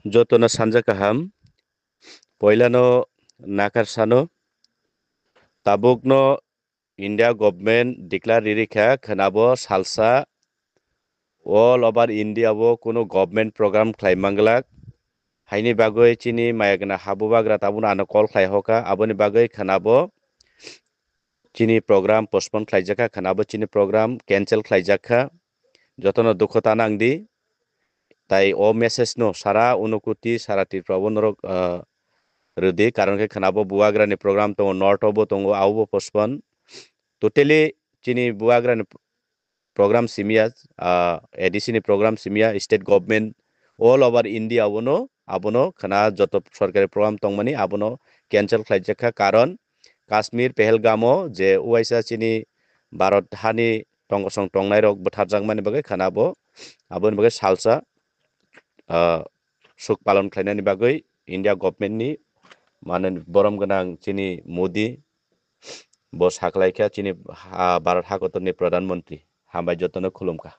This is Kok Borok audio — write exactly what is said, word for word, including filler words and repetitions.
Jotono sanja kaham. Poilano nakar sano. Tabukno India government declare riri kha, khnabo salsa all over India o kunu government program khlai manglak. Haini bagwi chini mayagna habubagra tabukno ano call khlai hoka, aboni bagwi khnabo chini program postpone khlaijak kha, khnabo chini program cancel khlaijak kha. Jotono dukho ta nang di. Tai o message no sara Unakoti, sara Tripura o norok, ah, rwdi, karon khe khnabo bubagrani program tongo, North o bo tongo, abo bo postpone. Totally chini bubagrani program simiya, ah, A D C ni program simiya, state government all over India abono, abono khna joto sorkari program tongmani abono cancel khlaijak kha, karon Kashmir Pahalgam o je uaisa chini Bharat hani tongkosong tongnai rok bwtharjakmani bagwi khnabo aboni bagwi salsa, ah, suk palon khlainani bagwi India government ni mane borom gwnang chini Modi bo sakhlai kha chini ha, Bharat hakotorni Pradhan Mantri. Hambai jotono khulum kha.